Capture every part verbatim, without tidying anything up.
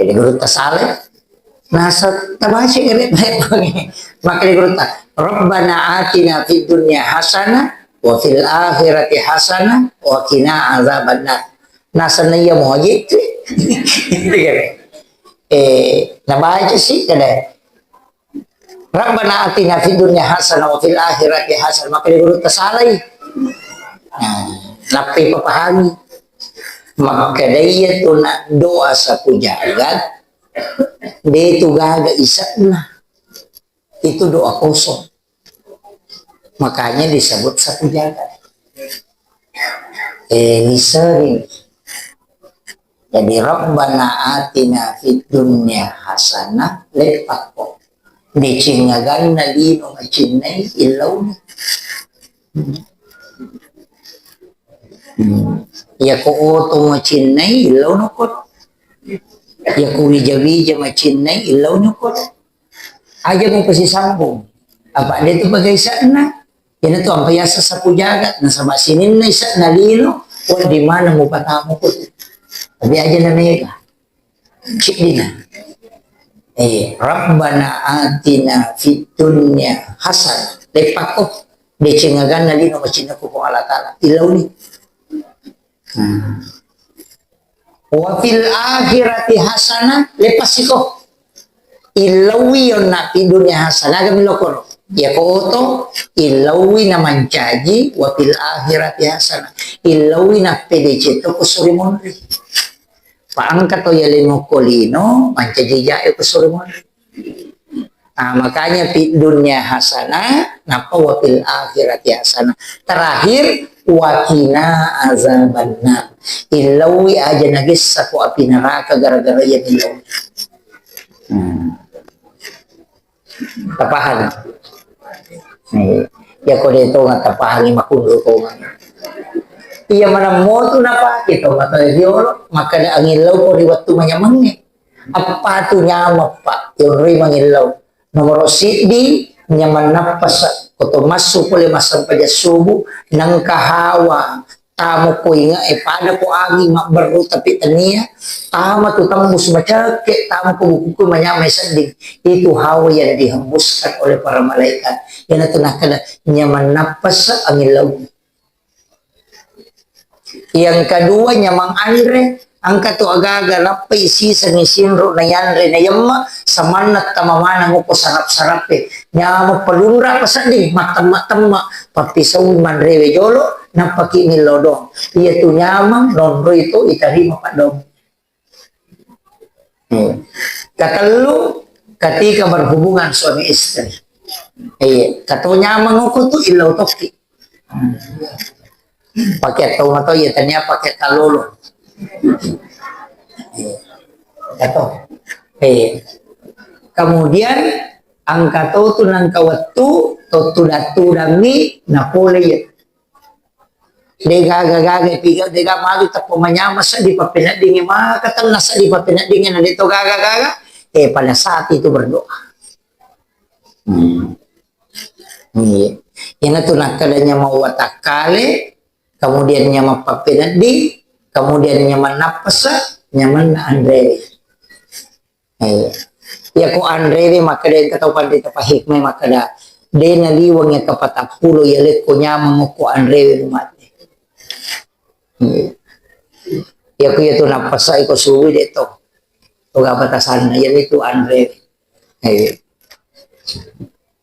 Di gurutta salai. Nasa tabaca kare baik. Maka di gurutta, "Rabbana atina fid dunya hasanah wa fil akhirati hasanah wa qina azabannar." Nasa na iya moji. Gitu kan. Eh, nabaca sih kada. "Rabbana atina fid dunya hasanah wa fil akhirati hasanah." Maka di gurutta salai. Nah, nappai papahami. Makkedai iya tu na doa sapu jagat, de tu gaga ise'na. Itu doa kosong. Makanya disebut sapu jagat. Eh, lisering. Jadi, "Rabbana atina fid dunya hasanah," leppakko. Deceng aganna lino macinnai illauni. Hmm. Iyako oto macinnai, illauno ko. Iyako wija-wija macinnai, illauno ko. Aja mupasisambung. Apa de tu pagaisa'na? Iyanatu ampa yaseng sapu jagat, nasaba sininna ise'na lino, wedding maneng mupatamu ko tu. Tapi aja na mega. Ciddina. Eh, "Rabbana atina fid dunya hasanah." Leppakko, deceng aganna lino macinnakku Puang Allah Ta'ala. Illauni. Hmm. "Wa fil akhirati hasanah," leppasiko. Illaui yonna fid dunya hasanah, aga milokoro. Iyako oto, illaui na mancaji, "Wa fil akhirati hasanah." Illaui na pedeceng to ko suri monri. Pa engka to yaleng okko lino, mancaji jae ko suri monri. Nah, makanya fid dunya hasanah, nappa wa fil akhirati hasanah. Terakhir, wa qina azabannar. Illaui aja nagessa ko api neraka gara-gara iya millau. Hmm. Tapahang. Nih, ya ko de tonga tapahangi makunru tonga. Iya maneng motu napake tonga to riolo, makkeda angillau ko ri wettu manyamengnge. Eppa tu nyameng, Pak, yonroi mangillau. Nomoro siddi, nyameng nappasa. Ko to massu pole massempajang subuh, nengka hawa, tamo ko inge'e, pada ko anging mabberru tapi tania, tama tu tembus macakke, tama ko bukuku manyameng sedding. Itu hawa yang dihembuskan oleh para malaikat. Iyanatu nakkeda nyameng nappasa angillau. Yang kedua, nyameng anre, engka tu agaga nappai sisengngi sinro nayanre nayemme, samanna tama maneng ko sarap-sarappe. Nyameng palunra pasedding, mattemma-temma, pappisaui manrewe jolo, nappaki millau doang. Iya tu nyameng, nonroi to itarima paddoang. Hmm. Katellu, ketika berhubungan suami istri. Iya, kato nyameng okko tu illau tokki. Hmm. Pake tau mato iya tania pake kalolo. Iya. Kato. Iya. Kemudian engka to tu nengka wettu, to tudang-tudangmi, napole iya. De gaga-gaga piga, de gaga magi tappa manyameng seddi pappeneddingnge, maka tenna seddi pappeneddingnge na de to gaga-gaga, eh, pada saat itu berdoa. Hmm. Iya. Iyanatu nakkeda nyameng watakkale, kemudian nyameng pappenedding, kemudian nyameng nappasa, nyameng na anrewe. Eh, iya ko anrewe makkeda engka tau panrita pahikmai makkeda, de naliweng iya kapatappulo iya lekko nyameng okko anrewe mate. Eh. Iya ko iya tu nappasai ko suwi de to. Toga batasanna iya itu anrewe. Eh.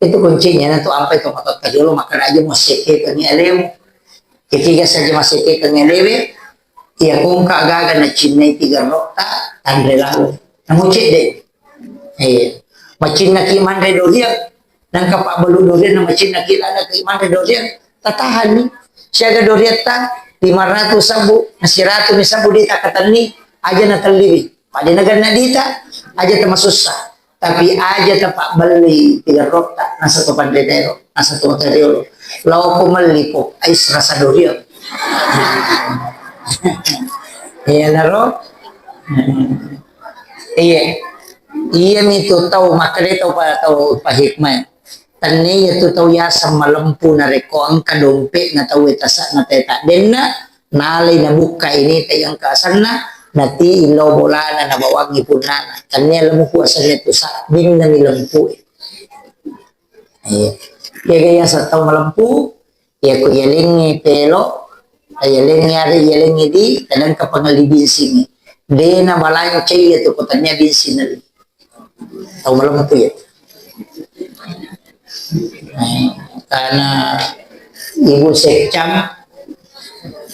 Itu kuncinya, na tu ampai to matotta riolo, makkeda aja muassekkekengngi alemu. Kekiga saja massekkekengngi alewe, iya ko engka gaga nacinnai tigerrotta, tanre lalo. Namu cedde. Eh, macinnaki manre doriang, nangka pabbalu doriang, na macinnaki lada ki manre doriang, tatahanni. Siaga doriatta lima ratus sabbu, na siratu ni sabbu de takatenni, aja natelliwi. Pada naganna dita, aja tamasussa. Tapi aja tapabbellei tigerrotta, nasa to panre tero, nasa to mata riolo. Lao ko melli pop ais rasa durian. Iya naro. Iya. Iya mi tu tau makkeda tau pa, tau pahikmah. Tenne iya tu tau yaseng malempu narekko engka dompe'na tau e tase'na teta denna, nalai nabukka ini ta engka asenna, Nati illau bolana nabawangngi punnana. Tannia lempu asenna tu sabbinna mi lempu. Iya. Iya, iya, satau malempu, iya, ko iyalengngi pelo, iyalengngi ari, iyalengngi di, kadang kapangelli binsingngi. Dena balancai iya tu ko tannia binsinna. Tau malempu iya. Karena Ibu Sekcam,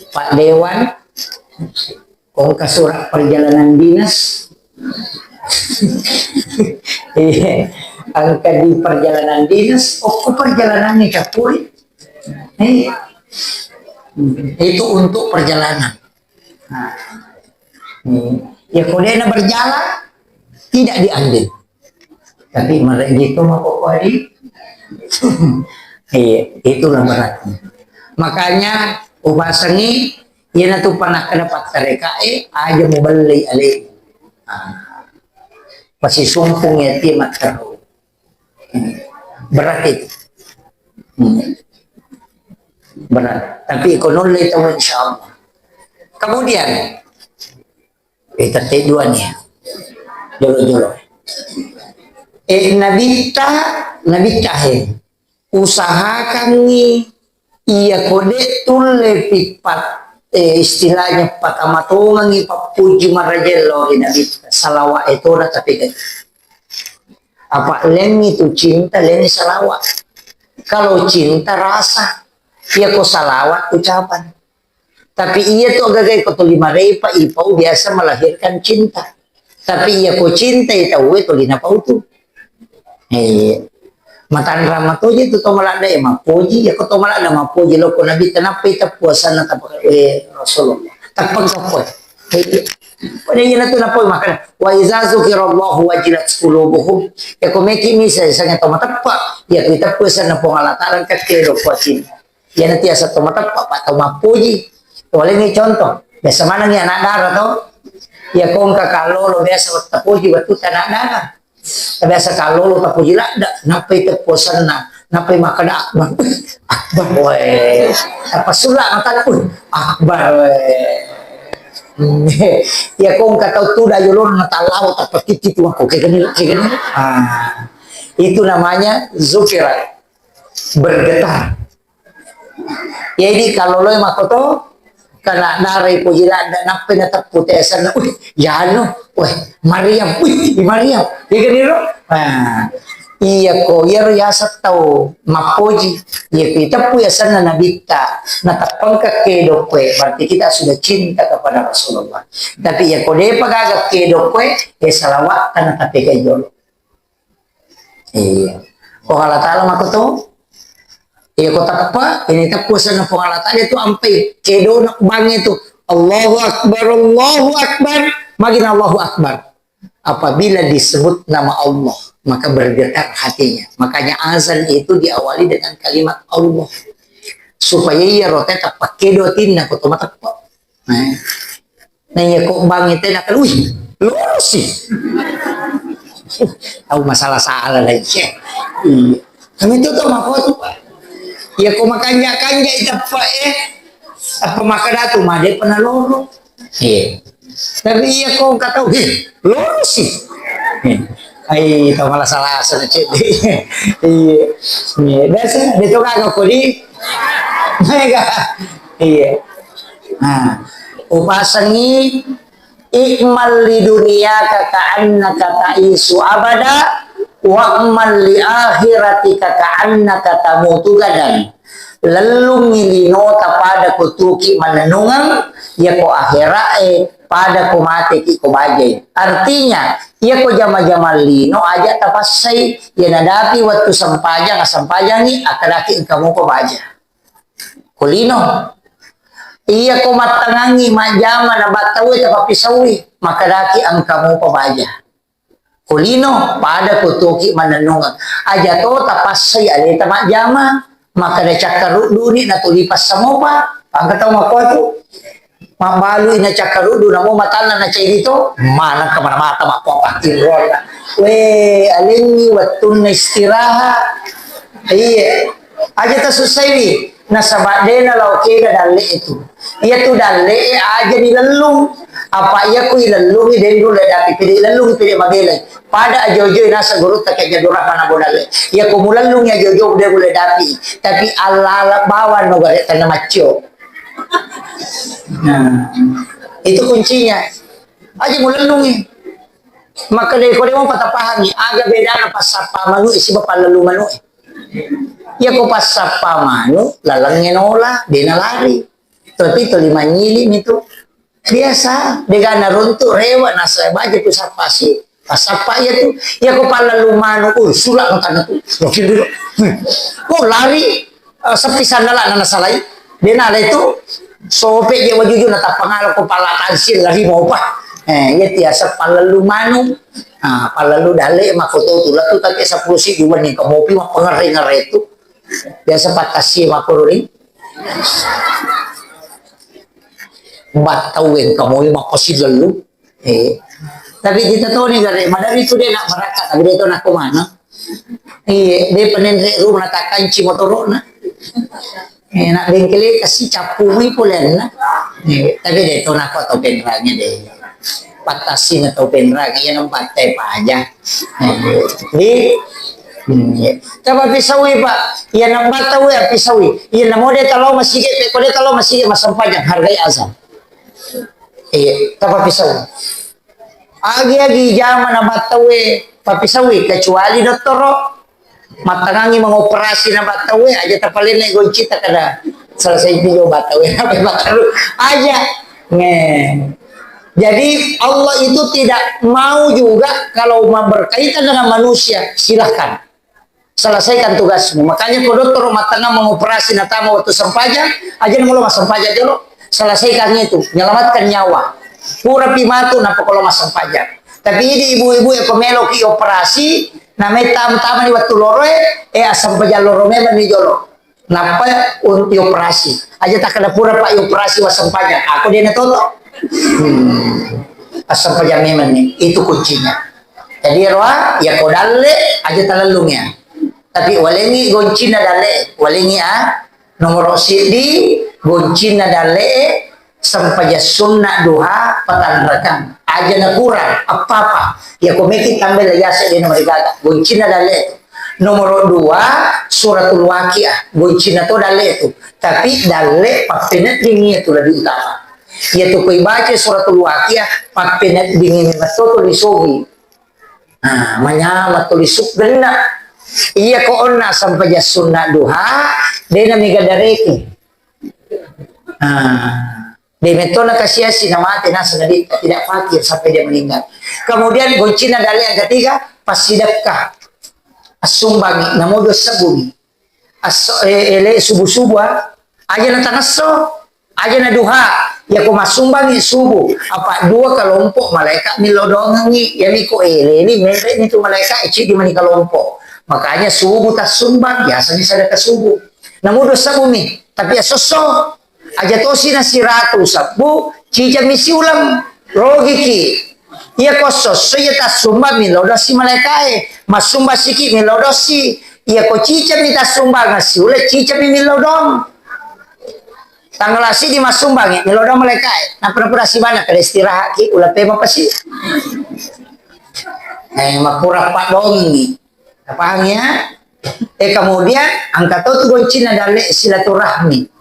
Pak Dewan, kongka surat perjalanan dinas. Iya, angka di perjalanan dinas, oh, perjalanan ini capuri. Iya. Itu untuk perjalanan. Nah, hmm. Ya, kalau dia berjalan, tidak diambil. Tapi mereka gitu mau kok hari. Iya, itulah beratnya. Makanya upasangi, iya na tu panah kena pattereka, eh, aja mau beli ale. Ah. Pasti sumpung ya, timat terus. Berat itu. Hmm. Berat. Tapi ko nulle tau, insya Allah. Kemudian, eh, tette dua nih. Jolo-jolo. Eh, nabitta, nabitta he. Usahakangngi iya ko de tulle pippat, eh, istilahnya patamatongengngi pappuji marajella ri nabitta. Salawa e toda tapi kan. Apa lengngi tu cinta, lengngi salawa. Kalau cinta rasa, iya ko salawat ucapan. Tapi iya tu agaga ko tuli marepa ipau biasa melahirkan cinta. Tapi iya ko cinta i tau e tuli napau tu. Eh, matanrang matoje tu to maladda e mapoji, iya ko to maladda mapoji lo ko nabi tenappa ita puasanna tapa, eh, Rasulullah. Tappa ko. Pada iyana tu napau makana, "Wa iza zukirallahu wajilat qulubuhum." Ya ko meki misa sanga to mateppa, ya ko iteppu sanna Puang Allah Taala engka kedo kuatin. Iyana tiasa to mateppa, pa to mappuji. Walengngi contoh, biasa manengngi anak dara to. Ya ko engka kallolo biasa tapoji wettu anak dara. Biasa kallolo tapoji ladda, nappai tepposenna, nappai makkeda akbar. Akbar, weh. Tappa sulla matana, uh, akbar, weh. Ya ko engka tau tuda yolona tallawa tappa titti tu mako kegani, kegani. Ah, itu namanya zukira, bergetar. Jadi kalau lo makoto, kena darai poji ladda, nappai nateppu tesanna, "Wih, yanu, weh, Mariam, wih, Mariam." Iya kan, Iro? Nah, iya ko, iyaro yaseng tau mappoji. Iya ko iteppu yasenna nabitta, nateppangka kedo koe, berarti kita sudah cinta kepada Rasulullah. Tapi iya ko depa gaga kedo koe, eh, salawat kana tapi kayak jolo. Iya. Ko Allah Taala makoto. Iya, ko teppa, ini teppu senna Puang Allah Taala itu ampai kedona bangnge tu. Allahu Akbar, Allahu Akbar. Magina Allahu Akbar. Apabila disebut nama Allah, maka bergetar hatinya. Makanya azan itu diawali dengan kalimat Allah. Supaya iya rote teppa kedo atinna ko to mateppa. Nah, nah, iya ko bangnge tena kan, wih, lorosi. Tau masalah-salah lagi. Iya. Kami itu tuh mako tuh, Pak. Iya, ko makanja-kanja iteppa, eh. Apa maka datu, made pernah loro. Iya. Tapi iya ko engka tau, "Heh, lorosi." Ai, tau malah salah asal cedde. Iya. Iya, biasa dia tuh kagak kodi. Mega. Iya. Nah, upasangi, "I'mal li dunyaka ka'annaka ta'isu abada, wa'mal li akhiratika ka'annaka tamutu gadan." Lellungngi linota pada ko tuki mannennungeng, iya ko akhira'e pada ko mateki ko bajai. Artinya, iya ko jama-jama lino aja tapassai, iya nadapi wettu sempajang, assempajangi, akkedaki engka muko baja. Ko lino. Iya ko mattangangi majjama na battaue tapappisaui, makkedaki engka mupa baja. Ko lino, pada ko tuoki mannennungeng. Aja to tapassai aleta majjama, makkeda cakkaruddu ni natuli passamopa, engka tau makkuatu. Mabbalui na cakkaruddu namo matanna na cairi to, maneng ka mana mata makko pattinroanna. We, alengngi wettunna istirahat. Iya. Aja tasussaiwi, nasaba de nalao kega dalle e tu. Iya tu dalle e aja dilellung. Apa iya ku ilellungi, de' nulle dapi, pede ilellungi, pede mabelai. Pada ajo-ajo nasa gurutta ke Abdul Rahman Abu Dalle. Iya ku mulellungi ajo-ajo, de' nulle dapi. Tapi ala-ala bawang no gare tanah macio. Nah, itu kuncinya. Aja mulellungi. Maka de' ko de' mau patapahami, aga bedana passappa manu e siba pallellu manu e. Iya ko passappa manu, lalengnge nola, de' nalari. Tapi toli manyili mi tu. Biasa, de' ga naruntu, rewa, nasa baja tu sappasi, passappa iya tu. Iya ko pallellu manu, uh, sula' no tanah tu. Loki dulu. Hmm. Oh, lari, eh, seppi sandala' na nasalai. De' nala itu, sope je wajujuna tappangala ko pala tansil lari mopa. Eh, iya tiasa pallellu manu. Ah, pallellu dalle' makoto tu, latu take seppulo siddi wenni kamopi mappengerre-ngerre tu. Biasa pattasi makuru ni. Battau engka moi mappasilellu. Eh. Tapi kita toni gare, madari tu de' nak marakka, tapi de' to nakko mana. Iya, de' penenre rumah takanci motoro'na. Eh, nak bengkele kasi cappu mi polenna. Eh, tapi de' to nakko tau penrangi de'. Pattasi na tau penrangi, iya nambattai paja. Eh, di, hmm, iya. Coba pisaui, Pak. Iya nambatta we pisaui. Iya namo de' talo masigi, pe ko de' talo masigi massempajang hargai azan. Iya, tapappisaui. Agi-agi jama nabattaue pappisaui, kecuali dottoro mattangangi mengoperasi nabattaue, aja tapalenne goncita kada selesai juga battaue, apa battaru aja. Nge. Jadi Allah itu tidak mau juga kalau ma-, berkaitan dengan manusia, silahkan. Selesaikan tugasmu. Makanya ko dottoro mattanna mengoperasi natama waktu sempajang, aja na mulo massempajang jolo. Selesaikan itu, menyelamatkan nyawa. Pura pi matu, nappa ko lo massempajang. Tapi idi ibu-ibu e ko melo ki operasi, namai tam-, tamani waktu loro e, eh, assempajang loro memang ni jolo. Nappa un-, dioperasi. Aja takkeda pura pa dioperasi wassempajang. Aku de' na toto. Hmm. Assempajang memang ni. Itu kuncinya. Jadi roa, ya ko dalle, aja talellung ya. Tapi walengi goncinna dalle, walengi a. Nomoro siddi, goncinna dalle, sempajang sunna duha, patanrakang. Aja na kurang, apa-apa. Ya ko meki tambai la yase de' na marigaga. Goncinna dalle. Nomoro dua, suratul Waqiah. Goncinna to dalle tu. Tapi dalle pappeneddingi tu lebih utama. Iya tu ko ibaca suratul Waqiah, pappeneddingi memang to tu risogi. Nah, manyama tuli suggenna. Iya ko onna sempajang sunna duha, de' na mega dareki. Nah, de' metto na kasiasi na mate naseng na di-, tidak fakir sampai dia meninggal. Kemudian goncinna dalle yang ketiga, passidekka. Assumbangi, namo dua sebbu mi. Asso-, eh, ele subuh-subuh, ah. Aja na tangesso, aja na duha. Ya ko massumbangi subuh, apa dua kelompok malaika millau doangengi. Ya mi ko ele ni, mere ni tu malaika, eh, ciddi mani kelompok. Makanya subuh tassumbang, biasanya sedekah subuh. Namu dua sebbu mi, tapi ya sosso. Aja tosi na siratu sebbu, cicami siuleng, rogiki. Iya ko sosso iya tassumbang millau dosi malaikae, massumbang siki millau dosi. Iya ko cicami tassumbang siuleng, cicami millau dong. Tanggal siddi massumbang millau dong malaikae. Nappa napura sibana kada istirahat ki, uleng pema pasi. Eh, makura pak dongi. Paham ya? Eh, kemudian engka to tu goncinna dalle silaturahmi.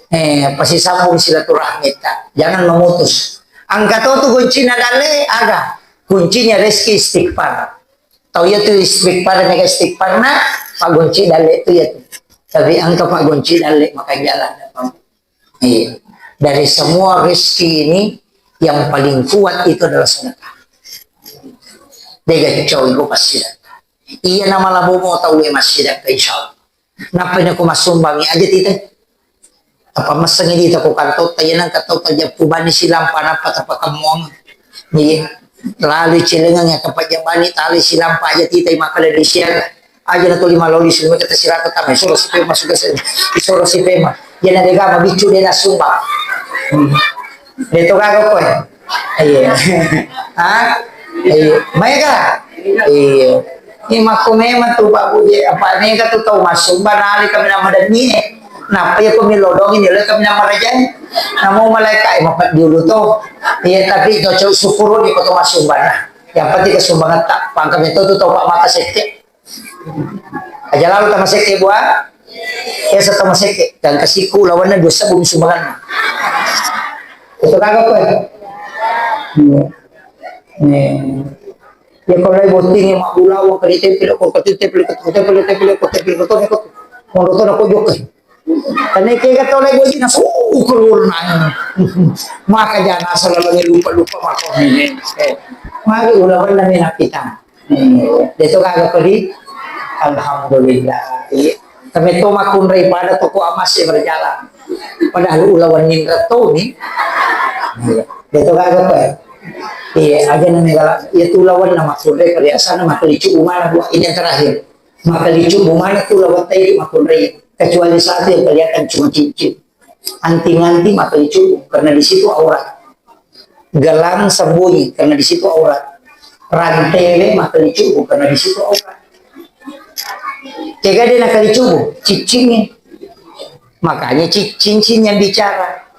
Eh, pasisambung silaturahmita. Jangan memutus. Engka to tu goncinna dalle, aga? Kuncinya rezeki istighfar. Tau iya tu istighfar, mega istighfarna, pak gonci dalle tu iya tu. Tapi engka pak gonci dalle, makanya jalan. Iya. Dari semua rezeki ini, yang paling kuat itu adalah sedekah. Dega cowok itu pasti sedekah. Iya, nama labomo tau e massidekka, insya Allah. Nappa nako massumbangi aja tita. Apa messengi dita ko kantotta, iya nangka tau tajeppu bani silampa nappa tapakemmuang. Iya. Lalu celengang ya kapajang bani tali silampa aja tita, makkeda di siaga. Aja na tuli maloli semua kita sirata tama, isoro si pema suka se-, isoro si pema. Iya na dega mabiccu de na sumbang. Hmm. De to gaga koe. Iya. Ha? Iya. Maega? Iya. Ini makko memang tu Pak Buje, apa mega tu tau massumbang nali kami nama dani e. Nappa iya ko milodongi nilai kami namarajai. Namo malaika e mapeddi ulu to. Iya, tapi to cau syukuru ni ko to masumbanna. Yang penting kesumbangan tak pangkami to tu tau pak mata sekke. Aja lalu tama sekke bua. Esa tama sekke dan kasiku lawanna dua sebbu sumbangan. Itu kagak kue. Iya. Nih. Ya kalau lagi botting ya mak bulawa ke di tempel ko ke tempel ko tempel tempel ko tempel ko tempel ko tempel ko tempel ko Karena kega tau lagi botting na su keluar na. Maka jangan asal lagi lupa lupa maka ini. Mari ulawan na minapitang. Hmm, deto gaga pedi. Alhamdulillah. Iya. Kami to makkunrai pada toko amas ya berjalan. Padahal ulawan nindra to ni. Iya. Deto gaga pe. Iya, aja nang negala. Iya tu lawan nama kunrai perhiasan nama kelicu umana buat ini yang terakhir. Maka licu bumana tu lawan tai makkunrai. Kecuali satu yang kelihatan cuma cincin. Anting-anting maka licu karena di situ aurat. Gelang sembunyi karena di situ aurat. Rantele maka licubu karena di situ aurat. Tega dia nak licubu, ciccingi. Makanya ciccing yang bicara.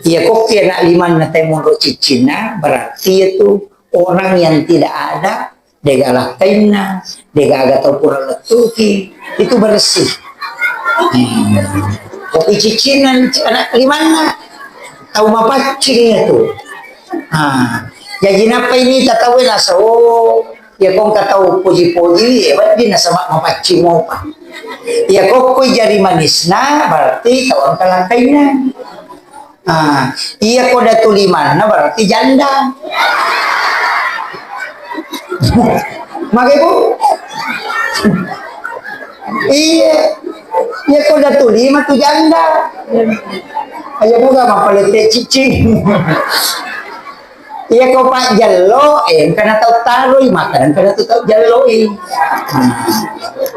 Iya kok ya nak liman na teh monro ciccinna berarti itu orang yang tidak ada dega lakkainna, dega aga tau pura lettuki, itu bersih. Hmm. Kopi ciccinna anak limanna. Tau mapaccing itu. Ah, jaji nappa ini tatawe naso, ya kong katau poji-poji, ya berarti nasaba mapaccing mopa. Ya kokko jari manisna, berarti tau angka lakkainna. Ah, iya ko datu limanna berarti janda. Maka ibu. Iya. Iya ko datu lima tu janda. Aja moga mapalette cicing. Iya ko pak jello, eh, engkana tau taroi, maka engkana tu tau jelloi.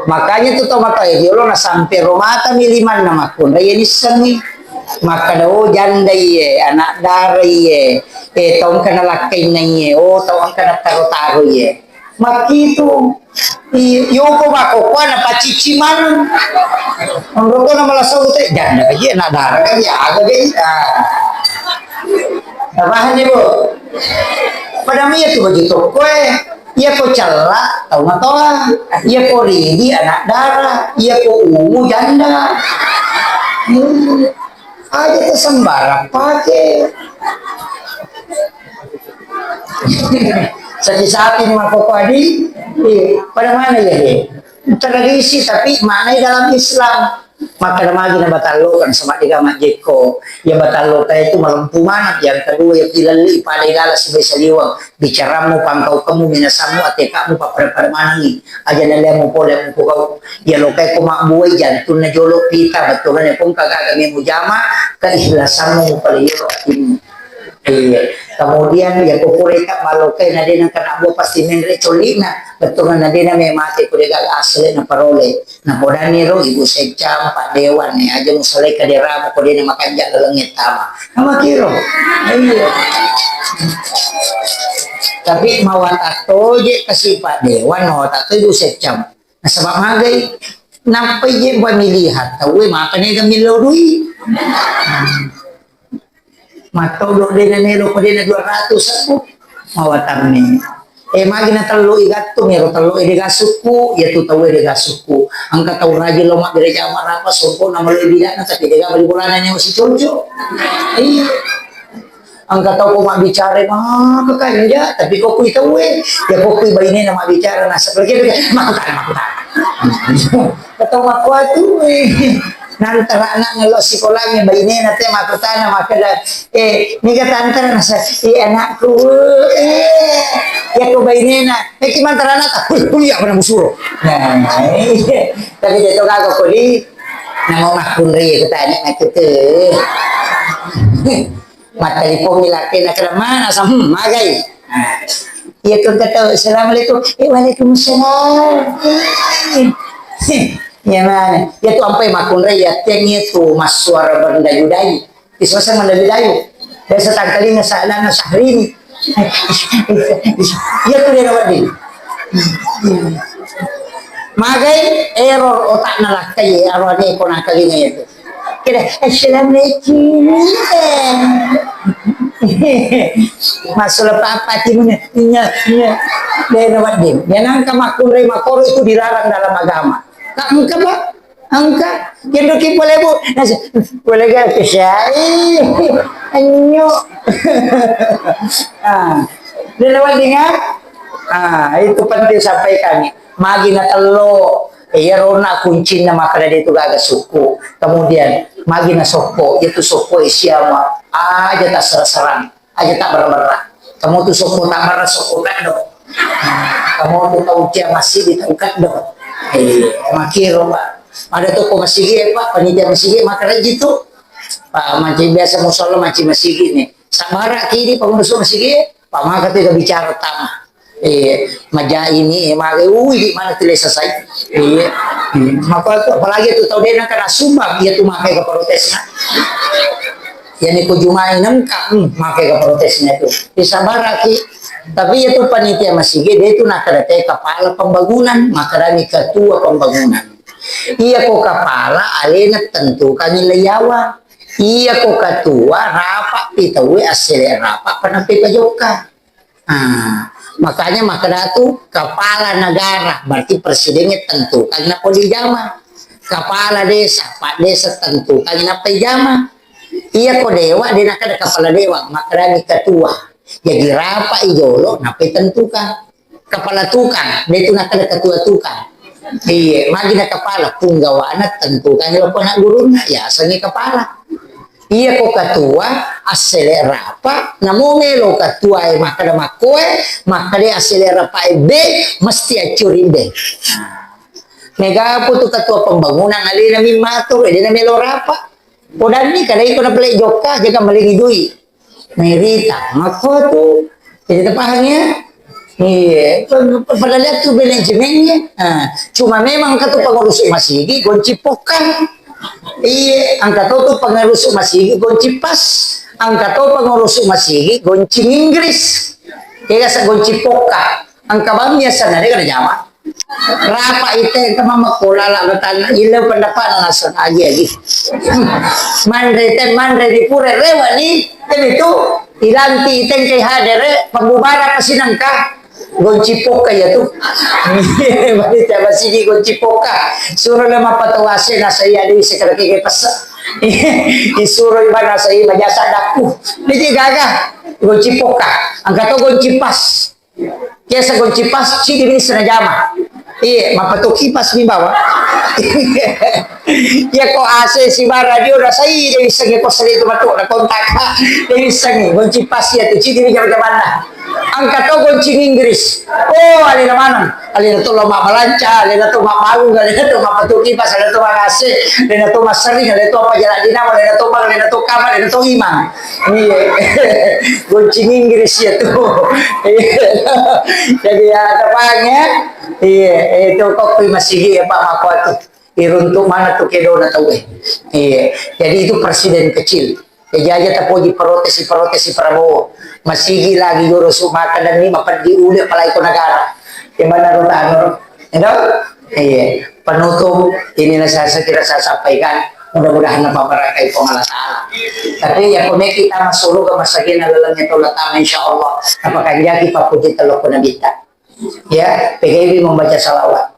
Makanya tu tau mata eh, jolo na sampai romata mi limanna makkunrai ya nissengi. Makkada, oh, janda iye, anak dara iye, eh, tau engka nalakkainna iye, oh, tau engka nataro-taro iye. Makkitu. Iyo, yoko makkokkoe napacicci maneng. Onroko na malasau te, janda ka iye, anak dara ka iye, aga ka iye. Ah. Napahang ni, Bu? Pada mi itu baju toko, eh. Iya ko cella tau matoa, iya ko ridi anak dara, iya ko ungu janda. Hmm. Aja tu sembarang pake. Sapi-sapi ni mako padi, iya. Pada mana ya dia? Tradisi tapi maknanya dalam Islam. Makkeda magi na batallo kan sama dega majjekko. Ya batallo ta itu malempu maneng. Yang kedua ya pilalli pada gala sibai saliweng. Bicarammu, pangkaukemmu, minasammu, atekakmu, pappada-pada manengi. Aja naliammu pole mupogau. Ya lokai ko mabbuai jantunna jolo pita, bettuanna pong kagaga mujama, keikhlasammu mupale yolo atimmu. Iya. Kemudian ya kukureka malokai na dena kena bua pasti menre colina. Bettuanna dena memate kudega asli na parole. Napodanni ro Ibu Seccang, Pak Dewan, eh, aja musalai kaderamu ko dena makanja lalengnge tama. Namakiro. Iya. Tapi mawata toje kasi Pak Dewan, mawata to Ibu Seccang. Nasaba magai, nappai je pamilihan tauwe maka nega millau dui. Mattodo dena melo ko dena dua ratus aku. Mawatammi. Eh, magi na tello i gattung, ero tello e dega sukku, ya tu tau e dega sukku. Engka tau rajin lo mabbere jama rapa, songko na malo bidana, tapi dega bali bolana nyawa si coco. Iya. Engka tau ko mabbicara, maka kanja, tapi ko kui tau e. Ya ko kui baine na mabbicara, na seperti itu, maka tau, maka tau. Ketau makkuatu, eh. Nantara anak ngello sikolangnge, bainena te makkutana makkeda, eh, niga tantara nasa, eh, anakku, eh, yakko bainena, eh, ki mantara anakta, kuliah pernah musuro. Nah, iya. Tapi dia to gaga kodi, namo makkunrai kutanya nakku tu. Mattelpon mi lakkena, "Keda mana sam-, hmm, magai?" Nah, iya ko engka tau, "Assalamualaikum." "Eh, waalaikumsalam." Eh, iya mana? Iya tu ampai makkunrai, iya teng iya tu massuara berdayu-dayu. Iswasa mendayu-dayu. Biasa tangkalinga sa'lana Syahrini. Iya tu dia wedding. Magai error otakna lakkai, arwane ko nangkalinga iya tu. Assalamualaikum. Masalah apa timun? Iya, iya. Dena wedding. Iya, nangka makkunrai makoro itu dilarang dalam agama. Kak, engka, Pak? Engka. Kendo ki boleh, Bu? Nasi, boleh gak? Kesai. Anyo. Ah. Dena wedding, ya? Ah, itu penting sampaikan. Magi na tello, iyarona kuncinna makkeda de tu gaga sukku. Kemudian, magi na sokko, itu sokko e siama, aja tassara-sarang, aja tabberra-berra. Kamu tu sokko tabberra, sokko kaddo. Kamu tu tau cia masigi, tau kaddo. Eh, makiro, Pak. Ada toko masigi, eh, Pak, panitia masigi, makkeda ji tu. Pak, manci biasa musalla, manci masigi ni. Sabara kidi pengurus masigi, Pak, maka tu bicara tama. Eh, maja ini, eh, maka, ui, di mana tu lesa sai? Iya. Hmm, maka tu, apalagi tu tau dena kena sumbang, iya tu makai ke protesnya. Iya ni kujumai nengka, hmm, makai ke protesnya tu. Disabaraki. Tapi iya tu panitia masigi, dia tu nak ada kepala pembangunan, maka ada ni ketua pembangunan. Iya ko kepala, alena tentukan nilai yawa. Iya ko ketua, rapat pi tauwe, assele rapat, pernah pi pajokka. Ah, makanya makkeda tu kepala negara, berarti presidennya tentukan nappa dijama. Kepala desa, pak desa tentukan nappa dijama. Iya ko dewa, de nakkeda kepala dewa, makkedani ketua. Jadi rapat i jolo, nappa tentukan. Kepala tukang, de tu nakkeda ketua tukang. Iya, magi na kepala, punggawana tentukan lo ko anak gurunna, ya, asengi kepala. Iya ko ketua, assele rapat, namo melo ketua e makkeda makkoe, makkeda assele rapat e be, mesti accuri be. Nah, mega apa tu ketua pembangunan alena mi matur, de na melo rapat. Podanni kadai ko na pale jokka, jaga malengi dui. Nairita, makko tu. Jadi tapahang ya? Iya, padahal itu manajemennya. Nah, cuma memang katu pengurus masigi gonci pokang. Iya, angka to tu pengurus masigi gonci pas. Angka to pengurus masigi gonci Inggris. Kega sa gonci poka. Angka bang biasa nade kada jama. Rapa ite engka mammakko lala batanna, ille pendapatna naseng agi-agi. Manre te, manre di pura rewa ni, tapi tu ilanti tengkai hadere pembubaran pasti nengka gonci pokka ya tu. Bari tiap sini gonci pokka. Suruh le mappatawase nasai ada isi kada kege pesa. Isuro ibana sai majasa dakku. Jadi gaga gonci pokka. Angka to gonci pas. Biasa gonci pas, cidi bisa najama. Iya, mappatu kipas mi bawa. Iya ko A C siba radio rasai, de bisa ngi ko sali tu matu na kontak. De bisa ngi gonci pas ya tu cidi mi jama-jamanna. Angka to gonci Inggris. Oh, alena maneng. Alena to lo mabbalanca, alena to mabbangung, alena to mappatu kipas, alena to mangase, alena to massering, alena to apa jalan dinamo, alena to bang, alena to kamar, alena to imang. Iya. Goncing Inggris ya tu. Iya. Jadi ya, tepang ya. Iya, itu kok kui masigi ya Pak Mako tu. Iruntuk mana tu kedona tau eh. Iya. Jadi itu presiden kecil. Ya jaja tapoji protes, protes Prabowo. Masigi lagi guru sumaka dan ni mapeddi uli apalagi ko negara. Gimana ro tano ro? Iya. Penutup, inilah saya, saya kira saya sampaikan. Mudah-mudahan apa barakai Puang Allah Ta'ala. Tapi ya, kone kita masuk surga, masagina lalangnya Allah Ta'ala, insya Allah. Apa kanjaki papuji telok pun kita. Ya, P G W membaca salawat.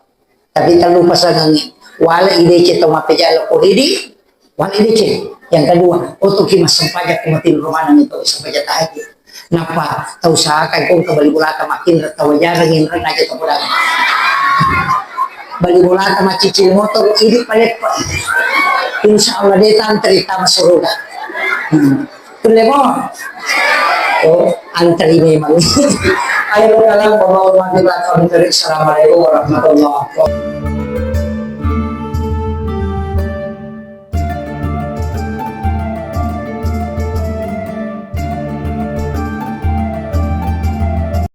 Tapi tak lupa sangangi. Wala idece to mapejala ko ridi, Wali deceng. Yang kedua, otoki massempajang ko matilu romana mi to sempajang tahajud. Nappa tau usahakan ko engka bali bolata makinra tau jarang inreng aja to podang. Bali bolata macicil motor idi paleppa. Insya Allah de tantri tama suruga. Hmm. Kulle mo. Oh, antri memang. Ayo dalam pembangunan kita. Assalamualaikum warahmatullahi wabarakatuh.